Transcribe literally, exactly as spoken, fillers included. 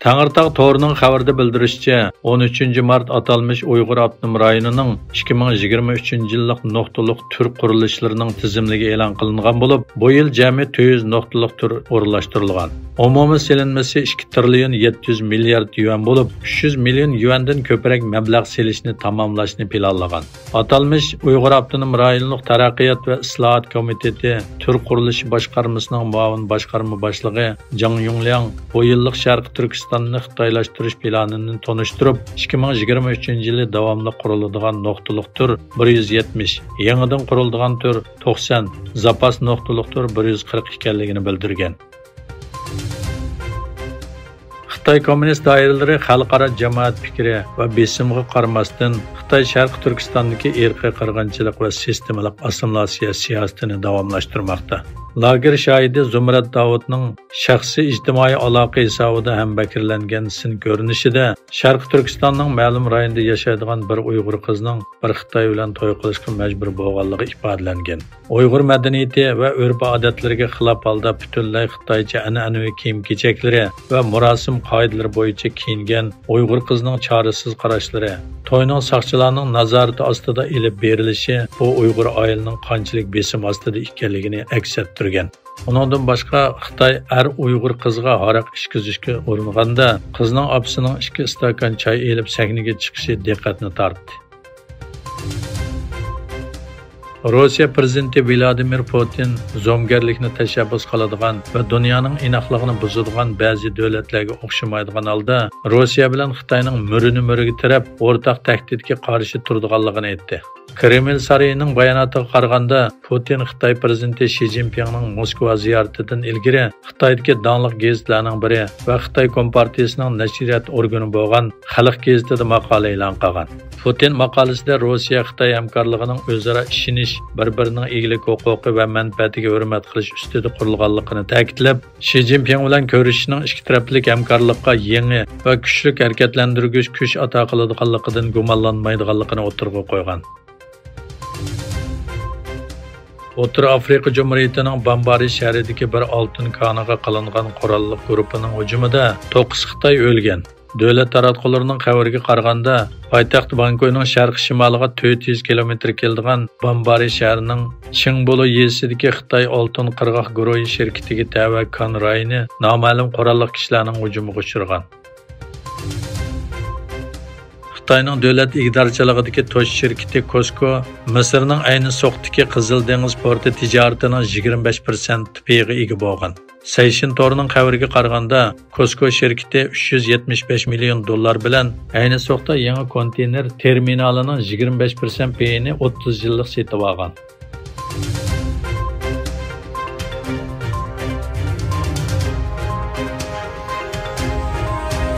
تەڭرىتاغ تورىنىڭ خەۋىرىدە بىلدۈرۈشىچە، ئون ئۈچىنچى مارت ئاتالمىش ئۇيغۇر ئاپتونوم رايونىنىڭ ئىككى مىڭ يىگىرمە ئۈچىنچى يىللىق نۇقتىلىق تۈر قۇرۇلۇشلىرىنىڭ تىزىملىكى ئېلان قىلىنغان بولۇپ، بۇ يىل جەمئىي تۆت يۈز نۇقتىلىق تۈر ئورۇنلاشتۇرۇلغان. ئومۇمىي سېلىنمىسى ئىككى تىرىليون يەتتە يۈز مىليارد يۈەن بولۇپ، ئۈچ يۈز مىليون يۈەندىن كۆپرەك مەبلەغ سېلىشنى تاماملاشنى پىلانلىغان. ئاتالمىش ئۇيغۇر ئاپتونوم رايونلۇق تەرەققىيات ۋە ئىسلاھات كومىتېتى تۈر قۇرۇلۇشى باشقارمىسىنىڭ مۇئاۋىن باشقارما باشلىقى جاڭ يۇڭلياڭ بۇ يىللىق شەرقىي تۈركىستاننى خىتايلاشتۇرۇش پىلانىنى تونۇشتۇرۇپ، ئىككى مىڭ يىگىرمە ئۈچىنچى يىلى داۋاملىق قۇرۇلىدىغان نۇقتىلىق تۈر بىر يۈز يەتمىش، يېڭىدىن قۇرۇلىدىغان تۈر توقسان، زاپاس نۇقتىلىق تۈر بىر يۈز قىرىق ئىكەنلىكىنى بىلدۈرگەن. خىتاي كوممۇنىست دائىرىلىرى خەلقئارا جامائەت پىكرى ۋە بېسىمغا قارىماستىن، خىتاي شەرقىي تۈركىستاندىكى ئىرقىي قىرغىنچىلىق ۋە سىستېمىلىق ئاسسىمىلياتسىيە سىياسىتىنى داۋاملاشتۇرماقتا. لاگېر شاھىتى زۇمرەت داۋۇتنىڭ شەخسىي ئىجتىمائىي ئالاقە ھېسابىدا ھەمبەكىرلەنگەن سىن كۆرۈنۈشىدە شەرقىي تۈركىستاننىڭ مەلۇم رايونىدا ياشايدىغان بىر ئۇيغۇر قىزنىڭ بىر خىتاي بىلەن توي قىلىشقا مەجبۇر بولغانلىقى ئىپادىلەنگەن. ئۇيغۇر مەدەنىيىتى ۋە ئۆرپ-ئادەتلىرىگە خىلاپ ھالدا پۈتۈنلەي خىتايچە ئەنئەنىۋى كىيىم-كېچەكلىرى ۋە مۇراسىم قائىدىلىرى بويىچە كىيىنگەن ئۇيغۇر قىزىنىڭ چارىسىز قاراشلىرى، توينىڭ ساقچىلارنىڭ نازارىتى ئاستىدا ئېلىپ بېرىلىشى بۇ ئۇيغۇر ئائىلىنىڭ قانچىلىك بېسىم ئاستىدا ئىكەنلىكىنى ئەكس ئەتتۈرگەن. ئۇنىڭدىن باشقا، خىتاي ئەر ئۇيغۇر قىزغا ھاراق ئىچكۈزۈشكە ئۇرۇنغاندا، قىزنىڭ ئاپىسىنىڭ ئىككى ئىستاكان چاي ئېلىپ سەھنىگە چىقىشى دىققەتنى تارتتى. روسىيە پىرېزىدېنتى ۋلادىمىر پۇتىن زومىگەرلىكنى تەشەببۇس قىلىدىغان ۋە دۇنيانىڭ ئىناقلىقىنى بۇزىدىغان بەزى دۆلەتلەرگە ئوخشىمايدىغان ھالدا، روسىيە بىلەن خىتاينىڭ مۈرىنى مۈرىگە تىرەپ، ئورتاق تەھدىتكە قارشى تۇرىدىغانلىقىنى ئېيتتى. كرېمل سارىيىنىڭ باياناتىغا قارىغاندا، پۇتىن خىتاي پىرېزىدېنتى شى جىنپىڭنىڭ موسكۋا زىيارىتىدىن ئىلگىرى خىتايدىكى داڭلىق گېزىتلەرنىڭ بىرى ۋە خىتاي كومپارتىيىسىنىڭ نەشرىيات ئورگىنى بولغان خەلق گېزىتىدە ماقالە ئېلان قىلغان. پۇتىن ماقالىسىدە روسىيە-خىتاي ھەمكارلىقىنىڭ ئۆزئارا ئىشىنىش، بىر-بىرىنىڭ ئىگىلىك ھوقۇقى ۋە مەنپەئەتىگە ھۆرمەت قىلىش ئۈستىدە قۇرۇلغانلىقىنى تەكىتلەپ، شى جىنپىڭ بىلەن كۆرۈشۈشنىڭ ئىككى تەرەپلىك ھەمكارلىققا يېڭى ۋە كۈچلۈك ھەرىكەتلەندۈرگۈچ كۈچ ئاتا قىلىدىغانلىقىدىن گۇمانلانمايدىغانلىقىنى ئوتتۇرىغا قويغان. ئوتتۇرا ئافرىقا جۇمھۇرىيىتىنىڭ بامبارى شەھىرىدىكى بىر ئالتۇن كانىغا قىلىنغان قوراللىق گۇرۇپپىنىڭ ھۇجۇمىدا توققۇز خىتاي ئۆلگەن. دۆلەت تاراتقۇلىرىنىڭ خەۋىرىگە قارىغاندا، پايتەخت بانكوينىڭ شەرقىي شىمالىغا تۆت يۈز كىلومېتىر كېلىدىغان بامبارى شەھىرىنىڭ چىڭبولۇ يېزىسىدىكى خىتاي ئالتۇن قىرغاق گۇرۇھى شىركىتىگە تەۋە كان رايونى نامەلۇم قوراللىق كىشىلەرنىڭ ھۇجۇمىغا ئۇچرىغان. خىتاينىڭ دۆلەت ئىگىدارچىلىقىدىكى توشۇش شىركىتى كوسكو مىسىرنىڭ ئەينى سوقتىكى قىزىل دېڭىز پورتى تىجارىتىنىڭ يىگىرمە بەش پىرسەنت پېيىغا ئىگە بولغان. سەيشىن تورىنىڭ خەۋىرىگە قارىغاندا، كوسكو شىركىتى ئۈچ يۈز يەتمىش بەش مىليون دوللار بىلەن ئەينى سوقتا يېڭى كونتېينېر تېرمىنالىنىڭ يىگىرمە بەش پىرسەنت پېيىنى ئوتتۇز يىللىق سېتىۋالغان.